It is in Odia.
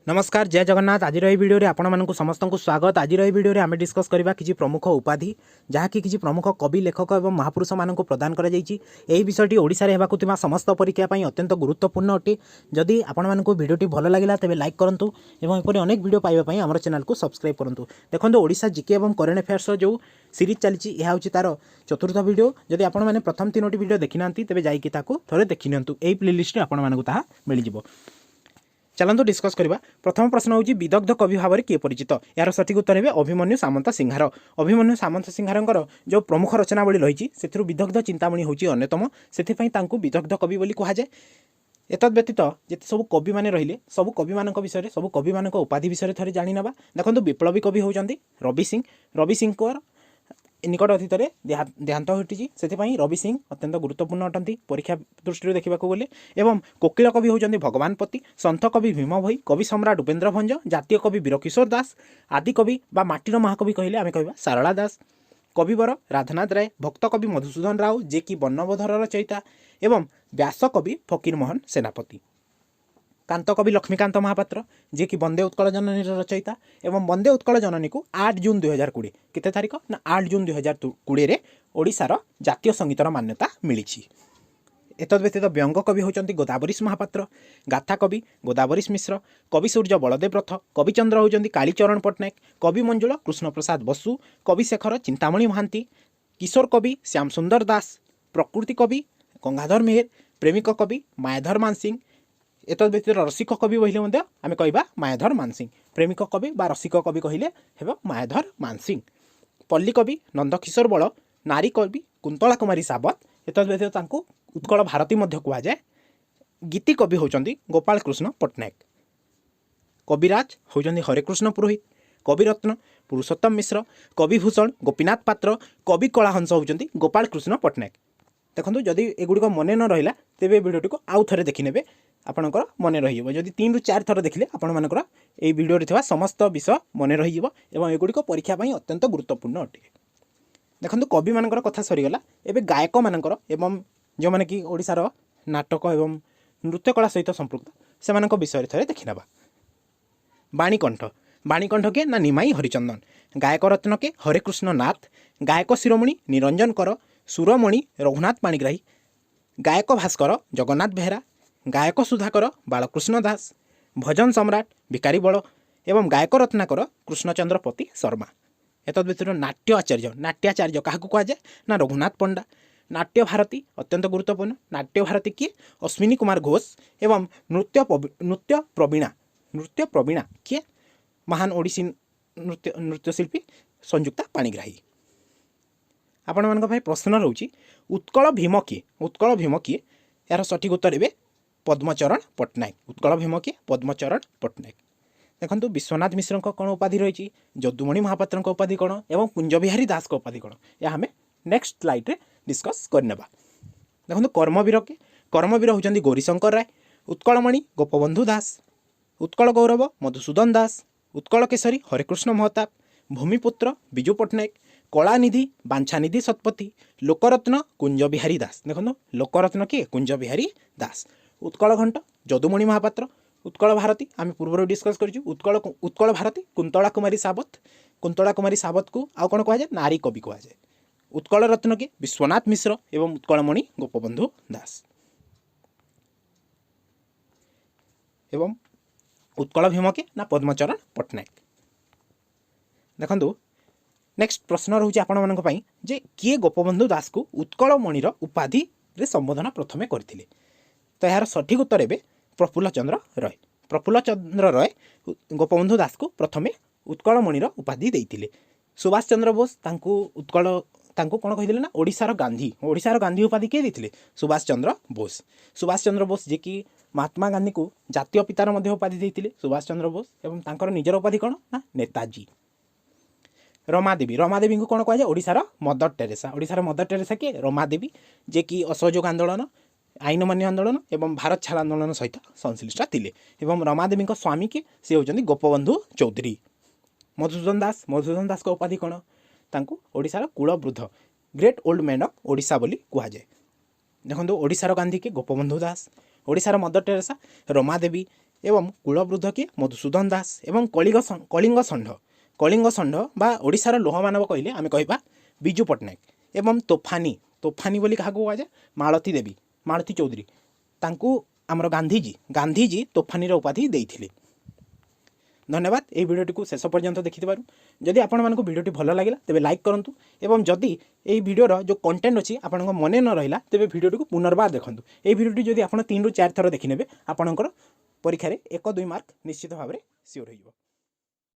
ନମସ୍କାର, ଜୟ ଜଗନ୍ନାଥ। ଆଜିର ଏହି ଭିଡ଼ିଓରେ ଆପଣମାନଙ୍କୁ ସମସ୍ତଙ୍କୁ ସ୍ୱାଗତ। ଆଜିର ଏହି ଭିଡ଼ିଓରେ ଆମେ ଡିସ୍କସ୍ କରିବା କିଛି ପ୍ରମୁଖ ଉପାଧି, ଯାହାକି କିଛି ପ୍ରମୁଖ କବି, ଲେଖକ ଏବଂ ମହାପୁରୁଷମାନଙ୍କୁ ପ୍ରଦାନ କରାଯାଇଛି। ଏହି ବିଷୟଟି ଓଡ଼ିଶାରେ ହେବାକୁ ଥିବା ସମସ୍ତ ପରୀକ୍ଷା ପାଇଁ ଅତ୍ୟନ୍ତ ଗୁରୁତ୍ୱପୂର୍ଣ୍ଣ ଅଟେ। ଯଦି ଆପଣମାନଙ୍କୁ ଭିଡ଼ିଓଟି ଭଲ ଲାଗିଲା, ତେବେ ଲାଇକ୍ କରନ୍ତୁ ଏବଂ ଏପରି ଅନେକ ଭିଡ଼ିଓ ପାଇବା ପାଇଁ ଆମର ଚ୍ୟାନେଲକୁ ସବସ୍କ୍ରାଇବ୍ କରନ୍ତୁ। ଦେଖନ୍ତୁ, ଓଡ଼ିଶା ଜିକେ ଏବଂ କରେଣ୍ଟ ଆଫେୟାର୍ସର ଯେଉଁ ସିରିଜ୍ ଚାଲିଛି, ଏହା ହେଉଛି ତା'ର ଚତୁର୍ଥ ଭିଡ଼ିଓ। ଯଦି ଆପଣମାନେ ପ୍ରଥମ ତିନୋଟି ଭିଡ଼ିଓ ଦେଖିନାହାନ୍ତି, ତେବେ ଯାଇକି ତାକୁ ଥରେ ଦେଖିନିଅନ୍ତୁ। ଏହି ପ୍ଲେଲିଷ୍ଟରେ ଆପଣମାନଙ୍କୁ ତାହା ମିଳିଯିବ। ଚାଲନ୍ତୁ ଡିସ୍କସ୍ କରିବା। ପ୍ରଥମ ପ୍ରଶ୍ନ ହେଉଛି, ବିଦଗ୍ଧ କବି ଭାବରେ କିଏ ପରିଚିତ? ଏହାର ସଠିକ୍ ଉତ୍ତର ହେବେ ଅଭିମନ୍ୟୁ ସାମନ୍ତ ସିଂହାର। ଅଭିମନ୍ୟୁ ସାମନ୍ତ ସିଂହାରଙ୍କର ଯେଉଁ ପ୍ରମୁଖ ରଚନାବଳୀ ରହିଛି, ସେଥିରୁ ବିଦଗ୍ଧ ଚିନ୍ତାମଣି ହେଉଛି ଅନ୍ୟତମ। ସେଥିପାଇଁ ତାଙ୍କୁ ବିଦଗ୍ଧ କବି ବୋଲି କୁହାଯାଏ। ଏତଦ୍ ବ୍ୟତୀତ ଯେତେ ସବୁ କବିମାନେ ରହିଲେ, ସବୁ କବିମାନଙ୍କ ବିଷୟରେ, ସବୁ କବିମାନଙ୍କ ଉପାଧି ବିଷୟରେ ଥରେ ଜାଣିନେବା। ଦେଖନ୍ତୁ, ବିପ୍ଳବୀ କବି ହେଉଛନ୍ତି ରବି ସିଂ। ରବି ସିଂଙ୍କର ନିକଟ ଅତୀତରେ ଦେହାନ୍ତ ଘଟିଛି। ସେଥିପାଇଁ ରବି ସିଂ ଅତ୍ୟନ୍ତ ଗୁରୁତ୍ୱପୂର୍ଣ୍ଣ ଅଟନ୍ତି ପରୀକ୍ଷା ଦୃଷ୍ଟିରୁ ଦେଖିବାକୁ ଗଲେ। ଏବଂ କୋକିଳ କବି ହେଉଛନ୍ତି ଭଗବାନ ପତି, ସନ୍ଥ କବି ଭୀମ ଭୋଇ, କବି ସମ୍ରାଟ ଉପେନ୍ଦ୍ର ଭଞ୍ଜ, ଜାତୀୟ କବି ବୀରକିଶୋର ଦାସ, ଆଦି କବି ବା ମାଟିର ମହାକବି କହିଲେ ଆମେ କହିବା ସାରଳା ଦାସ, କବିବର ରାଧାନାଥ ରାୟ, ଭକ୍ତ କବି ମଧୁସୂଦନ ରାଓ, ଯିଏକି ବର୍ଣ୍ଣବୋଧର ରଚୟିତା, ଏବଂ ବ୍ୟାସ କବି ଫକୀରମୋହନ ସେନାପତି, କାନ୍ତ କବି ଲକ୍ଷ୍ମୀକାନ୍ତ ମହାପାତ୍ର, ଯିଏକି ବନ୍ଦେ ଉତ୍କଳ ଜନନୀର ରଚୟିତା। ଏବଂ ବନ୍ଦେ ଉତ୍କଳ ଜନନୀକୁ 8 ଜୁନ୍ 2020, କେତେ ତାରିଖ ନା 8 ଜୁନ୍ 2020ରେ ଓଡ଼ିଶାର ଜାତୀୟ ସଙ୍ଗୀତର ମାନ୍ୟତା ମିଳିଛି। ଏତଦ୍ ବ୍ୟତୀତ ବ୍ୟଙ୍ଗ କବି ହେଉଛନ୍ତି ଗୋଦାବରୀଶ ମହାପାତ୍ର, ଗାଥା କବି ଗୋଦାବରୀଶ ମିଶ୍ର, କବି ସୂର୍ଯ୍ୟ ବଳଦେବ ରଥ, କବିଚନ୍ଦ୍ର ହେଉଛନ୍ତି କାଳୀଚରଣ ପଟ୍ଟନାୟକ, କବି ମଞ୍ଜୁଳ କୃଷ୍ଣପ୍ରସାଦ ବସୁ, କବି ଶେଖର ଚିନ୍ତାମଣି ମହାନ୍ତି, କିଶୋର କବି ଶ୍ୟାମସୁନ୍ଦର ଦାସ, ପ୍ରକୃତି କବି ଗଙ୍ଗାଧର ମେହେର, ପ୍ରେମିକ କବି ମାୟାଧର ମାନସିଂହ। ଏତଦ୍ ବ୍ୟତୀତ ରସିକ କବି କହିଲେ ମଧ୍ୟ ଆମେ କହିବା ମାୟାଧର ମାନସିଂହ। ପ୍ରେମିକ କବି ବା ରସିକ କବି କହିଲେ ହେବ ମାୟାଧର ମାନସିଂହ। ପଲ୍ଲୀ କବି ନନ୍ଦକିଶୋର ବଳ, ନାରୀ କବି କୁନ୍ତଳା କୁମାରୀ ସାବତ। ଏତଦ୍ ବ୍ୟତୀତ ତାଙ୍କୁ ଉତ୍କଳ ଭାରତୀ ମଧ୍ୟ କୁହାଯାଏ। ଗୀତି କବି ହେଉଛନ୍ତି ଗୋପାଳ କୃଷ୍ଣ ପଟ୍ଟନାୟକ। କବିରାଜ ହେଉଛନ୍ତି ହରେକୃଷ୍ଣ ପୁରୋହିତ, କବିରତ୍ନ ପୁରୁଷୋତ୍ତମ ମିଶ୍ର, କବିଭୂଷଣ ଗୋପୀନାଥ ପାତ୍ର, କବି କଳାହଂସ ହେଉଛନ୍ତି ଗୋପାଳ କୃଷ୍ଣ ପଟ୍ଟନାୟକ। ଦେଖନ୍ତୁ, ଯଦି ଏଗୁଡ଼ିକ ମନେ ନ ରହିଲା, ତେବେ ଏ ଭିଡ଼ିଓଟିକୁ ଆଉ ଥରେ ଦେଖିନେବେ, ଆପଣଙ୍କର ମନେ ରହିଯିବ। ଯଦି ତିନିରୁ ଚାରି ଥର ଦେଖିଲେ, ଆପଣମାନଙ୍କର ଏଇ ଭିଡ଼ିଓରେ ଥିବା ସମସ୍ତ ବିଷୟ ମନେ ରହିଯିବ ଏବଂ ଏଗୁଡ଼ିକ ପରୀକ୍ଷା ପାଇଁ ଅତ୍ୟନ୍ତ ଗୁରୁତ୍ୱପୂର୍ଣ୍ଣ ଅଟେ। ଦେଖନ୍ତୁ, କବିମାନଙ୍କର କଥା ସରିଗଲା। ଏବେ ଗାୟକମାନଙ୍କର ଏବଂ ଯେଉଁମାନେ କି ଓଡ଼ିଶାର ନାଟକ ଏବଂ ନୃତ୍ୟକଳା ସହିତ ସମ୍ପୃକ୍ତ, ସେମାନଙ୍କ ବିଷୟରେ ଥରେ ଦେଖିନେବା। ବାଣୀକଣ୍ଠ। ବାଣୀକଣ୍ଠ କିଏ ନା ନିମାଇ ହରିଚନ୍ଦନ। ଗାୟକ ରତ୍ନ କିଏ? ହରେକୃଷ୍ଣ ନାଥ। ଗାୟକ ଶିରୋମଣି ନିରଞ୍ଜନ କର, ସୁରମଣି ରଘୁନାଥ ପାଣିଗ୍ରାହୀ, ଗାୟକ ଭାସ୍କର ଜଗନ୍ନାଥ ବେହେରା, ଗାୟକ ସୁଧାକର ବାଳକୃଷ୍ଣ ଦାସ, ଭଜନ ସମ୍ରାଟ ଭିକାରୀ ବଳ ଏବଂ ଗାୟକ ରତ୍ନାକର କୃଷ୍ଣଚନ୍ଦ୍ର ପତି ଶର୍ମା। ଏତଦ୍ ବ୍ୟତୀତ ନାଟ୍ୟ ଆଚାର୍ଯ୍ୟ। ନାଟ୍ୟାଚାର୍ଯ୍ୟ କାହାକୁ କୁହାଯାଏ ନା ରଘୁନାଥ ପଣ୍ଡା। ନାଟ୍ୟ ଭାରତୀ ଅତ୍ୟନ୍ତ ଗୁରୁତ୍ୱପୂର୍ଣ୍ଣ। ନାଟ୍ୟ ଭାରତୀ କିଏ? ଅଶ୍ୱିନୀ କୁମାର ଘୋଷ। ଏବଂ ନୃତ୍ୟ ପ୍ରବୀଣା। ନୃତ୍ୟ ପ୍ରବୀଣା କିଏ? ମହାନ ଓଡ଼ିଶୀ ନୃତ୍ୟଶିଳ୍ପୀ ସଂଯୁକ୍ତା ପାଣିଗ୍ରାହୀ। ଆପଣମାନଙ୍କ ପାଇଁ ପ୍ରଶ୍ନ ରହୁଛି, ଉତ୍କଳ ଭୀମ କିଏ? ଉତ୍କଳ ଭୀମ କିଏ? ଏହାର ସଠିକ୍ ଉତ୍ତର ହେବେ ପଦ୍ମଚରଣ ପଟ୍ଟନାୟକ। ଉତ୍କଳ ଭୀମ କିଏ? ପଦ୍ମଚରଣ ପଟ୍ଟନାୟକ। ଦେଖନ୍ତୁ, ବିଶ୍ୱନାଥ ମିଶ୍ରଙ୍କ କ'ଣ ଉପାଧି ରହିଛି, ଯଦୁମଣି ମହାପାତ୍ରଙ୍କ ଉପାଧି କ'ଣ ଏବଂ କୁଞ୍ଜବିହାରୀ ଦାସଙ୍କ ଉପାଧି କ'ଣ, ଏହା ଆମେ ନେକ୍ସଟ ସ୍ଲାଇଡ଼୍ରେ ଡିସ୍କସ୍ କରିନେବା। ଦେଖନ୍ତୁ, କର୍ମବୀର କିଏ? କର୍ମବୀର ହେଉଛନ୍ତି ଗୌରୀଶଙ୍କର ରାୟ, ଉତ୍କଳମଣି ଗୋପବନ୍ଧୁ ଦାସ, ଉତ୍କଳ ଗୌରବ ମଧୁସୂଦନ ଦାସ, ଉତ୍କଳ କେଶରୀ ହରେକୃଷ୍ଣ ମହତାବ, ଭୂମିପୁତ୍ର ବିଜୁ ପଟ୍ଟନାୟକ, କଳାନିଧି ବାଞ୍ଛାନିଧି ଶତପଥୀ, ଲୋକରତ୍ନ କୁଞ୍ଜବିହାରୀ ଦାସ। ଦେଖନ୍ତୁ, ଲୋକରତ୍ନ କିଏ? କୁଞ୍ଜବିହାରୀ ଦାସ। ଉତ୍କଳ ଘଣ୍ଟ ଯଦୁମଣି ମହାପାତ୍ର। ଉତ୍କଳ ଭାରତୀ ଆମେ ପୂର୍ବରୁ ଡିସ୍କସ୍ କରିଛୁ। ଉତ୍କଳ ଭାରତୀ କୁନ୍ତଳା କୁମାରୀ ସାବତ। କୁନ୍ତଳା କୁମାରୀ ସାବତକୁ ଆଉ କ'ଣ କୁହାଯାଏ? ନାରୀ କବି କୁହାଯାଏ। ଉତ୍କଳ ରତ୍ନ କିଏ? ବିଶ୍ୱନାଥ ମିଶ୍ର ଏବଂ ଉତ୍କଳମଣି ଗୋପବନ୍ଧୁ ଦାସ ଏବଂ ଉତ୍କଳ ଭୀମ କିଏ ନା ପଦ୍ମଚରଣ ପଟ୍ଟନାୟକ। ଦେଖନ୍ତୁ, ନେକ୍ସଟ ପ୍ରଶ୍ନ ରହୁଛି ଆପଣମାନଙ୍କ ପାଇଁ ଯେ କିଏ ଗୋପବନ୍ଧୁ ଦାସକୁ ଉତ୍କଳମଣିର ଉପାଧିରେ ସମ୍ବୋଧନ ପ୍ରଥମେ କରିଥିଲେ? ତ ଏହାର ସଠିକ୍ ଉତ୍ତର ଏବେ ପ୍ରଫୁଲ୍ଲ ଚନ୍ଦ୍ର ରୟ। ପ୍ରଫୁଲ୍ଲ ଚନ୍ଦ୍ର ରୟ ଗୋପବନ୍ଧୁ ଦାସକୁ ପ୍ରଥମେ ଉତ୍କଳମଣିର ଉପାଧି ଦେଇଥିଲେ। ସୁଭାଷ ଚନ୍ଦ୍ର ବୋଷ ତାଙ୍କୁ କ'ଣ କହିଥିଲେ ନା ଓଡ଼ିଶାର ଗାନ୍ଧୀ। ଓଡ଼ିଶାର ଗାନ୍ଧୀ ଉପାଧି କିଏ ଦେଇଥିଲେ? ସୁଭାଷ ଚନ୍ଦ୍ର ବୋଷ। ସୁଭାଷ ଚନ୍ଦ୍ର ବୋଷ, ଯିଏକି ମହାତ୍ମା ଗାନ୍ଧୀଙ୍କୁ ଜାତୀୟ ପିତାର ମଧ୍ୟ ଉପାଧି ଦେଇଥିଲେ ସୁଭାଷ ଚନ୍ଦ୍ର ବୋଷ। ଏବଂ ତାଙ୍କର ନିଜର ଉପାଧି କ'ଣ ନା ନେତାଜୀ। ରମାଦେବୀ। ରମାଦେବୀଙ୍କୁ କ'ଣ କୁହାଯାଏ? ଓଡ଼ିଶାର ମଦର ଟେରେସା। ଓଡ଼ିଶାର ମଦର ଟେରେସା କିଏ? ରମାଦେବୀ, ଯିଏକି ଅସହଯୋଗ ଆନ୍ଦୋଳନ, ଆଇନ ଅମାନ୍ୟ ଆନ୍ଦୋଳନ ଏବଂ ଭାରତ ଛାଡ଼ ଆନ୍ଦୋଳନ ସହିତ ସଂଶ୍ଳିଷ୍ଟ ଥିଲେ। ଏବଂ ରମାଦେବୀଙ୍କ ସ୍ୱାମୀ କିଏ? ସେ ହେଉଛନ୍ତି ଗୋପବନ୍ଧୁ ଚୌଧୁରୀ। ମଧୁସୂଦନ ଦାସ। ମଧୁସୂଦନ ଦାସଙ୍କ ଉପାଧି କ'ଣ? ତାଙ୍କୁ ଓଡ଼ିଶାର କୁଳବୃଦ୍ଧ, Great Old Man of Odisha ବୋଲି କୁହାଯାଏ। ଦେଖନ୍ତୁ, ଓଡ଼ିଶାର ଗାନ୍ଧୀ କିଏ? ଗୋପବନ୍ଧୁ ଦାସ। ଓଡ଼ିଶାର ମଦର ଟେରେସା ରମାଦେବୀ। ଏବଂ କୁଳବୃଦ୍ଧ କିଏ? ମଧୁସୂଦନ ଦାସ। ଏବଂ କଳିଙ୍ଗ ଷଣ୍ଢ, କଳିଙ୍ଗ ଷଣ୍ଢ ବା ଓଡ଼ିଶାର ଲୌହ ମାନବ କହିଲେ ଆମେ କହିବା ବିଜୁ ପଟ୍ଟନାୟକ। ଏବଂ ତୋଫାନି, ତୋଫାନି ବୋଲି କାହାକୁ କୁହାଯାଏ? ମାଳତୀ ଦେବୀ, ମାଳତୀ ଚୌଧୁରୀ। ତାଙ୍କୁ ଆମର ଗାନ୍ଧିଜୀ ତୋଫାନିର ଉପାଧି ଦେଇଥିଲେ। ଧନ୍ୟବାଦ ଏହି ଭିଡ଼ିଓଟିକୁ ଶେଷ ପର୍ଯ୍ୟନ୍ତ ଦେଖିଥିବାରୁ। ଯଦି ଆପଣମାନଙ୍କୁ ଭିଡ଼ିଓଟି ଭଲ ଲାଗିଲା, ତେବେ ଲାଇକ୍ କରନ୍ତୁ ଏବଂ ଯଦି ଏହି ଭିଡ଼ିଓର ଯେଉଁ କଣ୍ଟେଣ୍ଟ ଅଛି ଆପଣଙ୍କ ମନେ ନ ରହିଲା, ତେବେ ଭିଡ଼ିଓଟିକୁ ପୁନର୍ବାର ଦେଖନ୍ତୁ। ଏହି ଭିଡ଼ିଓଟି ଯଦି ଆପଣ 3ରୁ 4 ଥର ଦେଖିନେବେ, ଆପଣଙ୍କର ପରୀକ୍ଷାରେ 1-2 ମାର୍କ ନିଶ୍ଚିତ ଭାବରେ ସିଓର ହୋଇଯିବ।